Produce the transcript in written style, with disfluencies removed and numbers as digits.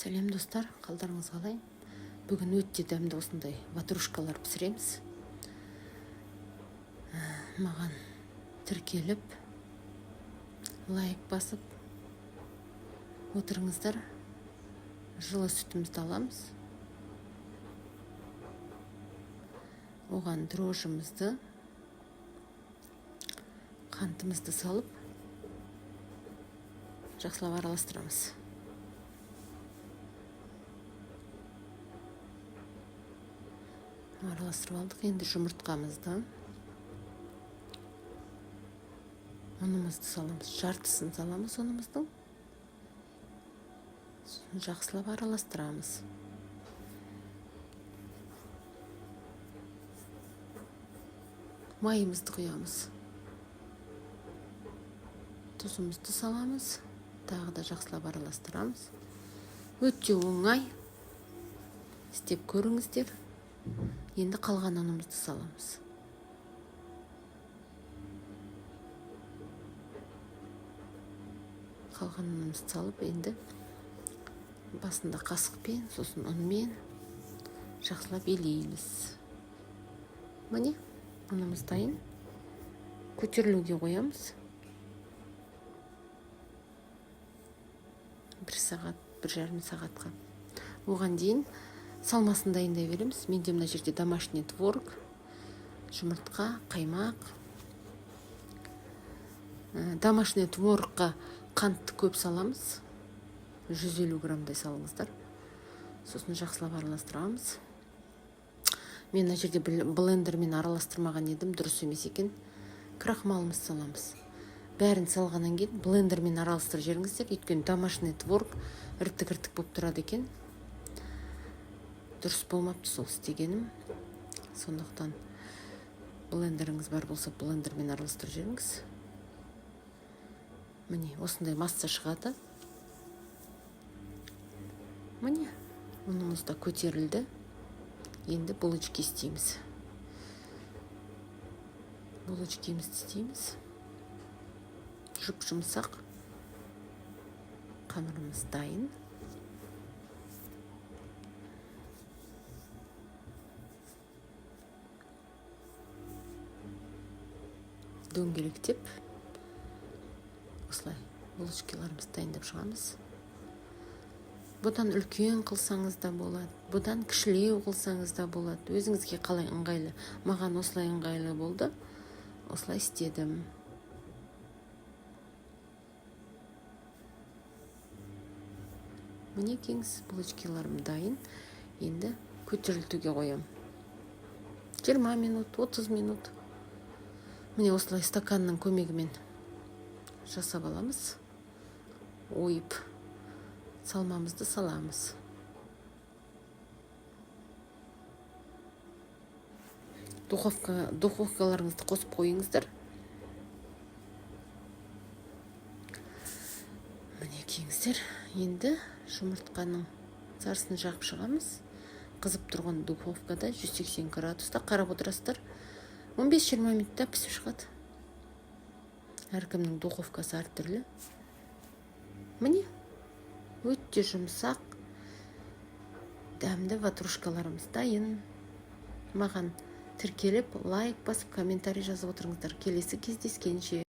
Сәлем, достар! Қалдарыңыз қалай? Бүгін өте дәмді осындай ватрушкалар пісіреміз. Маған тіркеліп, лайк басып отырыңыздар. Жылы сүтімізді аламыз, оған дрожжімізді, қантымызды салып, жақсылап араластырамыз. Араластырып алдық. Енді жұмыртқамызды, ұнымызды саламыз, жартысын саламыз ұнымыздың. Сосын жақсылап араластырамыз. Майымызды құямыз, тұзымызды саламыз, тағы да жақсылап араластырамыз. Өте оңай, істеп көріңіздер. Енді қалған ұнымызды саламыз. Қалған ұнымызды салып, енді басында қасықпен, сосын ұнмен жақсылап илейміз. Міне, ұнымыз дайын. Көтерілуге қоямыз бір сағат, 1,5 сағатқа. Оған дейін салмасын дайындай береміз. Менде мына жерде домашний творог, жұмыртқа, қаймақ. Домашний творогқа қантты көп саламыз, 150 граммдай салыңыздар. Сосын жақсылап араластырамыз. Мен мына жерде блендермен араластырмаған едім, дұрыс емес екен. Крахмалымызды саламыз. Бәрін салғаннан кейін блендермен араластырып жіберіңіздер, өйткені домашний творог іртік іртік болып тұрады екен. Дұрыс болмапты сол істегенім. Сондықтан блендеріңіз бар болса, блендермен араластырып жіберіңіз. Міне, осындай масса шығады. Міне, ұнымыз да көтерілді. Енді булочки істейміз. Булочкимізді істейміз. жұп жұмсақ қамырымыз дайын. Дөңгелектеп, осылай булочкиларымызды дайындап шығамыз. Бұдан үлкен қылсаңыз да болады, бұдан кішілеу қылсаңыз да болады, өзіңізге қалай ыңғайлы. Маған осылай ыңғайлы болды, осылай істедім. Мінекейіңіз, булочкиларым дайын. Енді көтерілтуге қоямын 20 минут, 30 минут. Міне, осылай стаканның көмегімен жасап аламыз. Ойып, салмамызды саламыз. Духовкаларыңызды қосып қойыңыздар. Мінекейіңіздер, енді жұмыртқаның сарысын жағып шығамыз. Қызып тұрған духовкада 180 градуста қарап отырасыздар. 15-20 минутта пісіп шығады. Әркімнің духовкасы әртүрлі. Міне, өте жұмсақ, дәмді ватрушкаларымыз дайын. Маған тіркеліп, лайк басып, комментарий жазып отырыңыздар. Келесі кездескенше!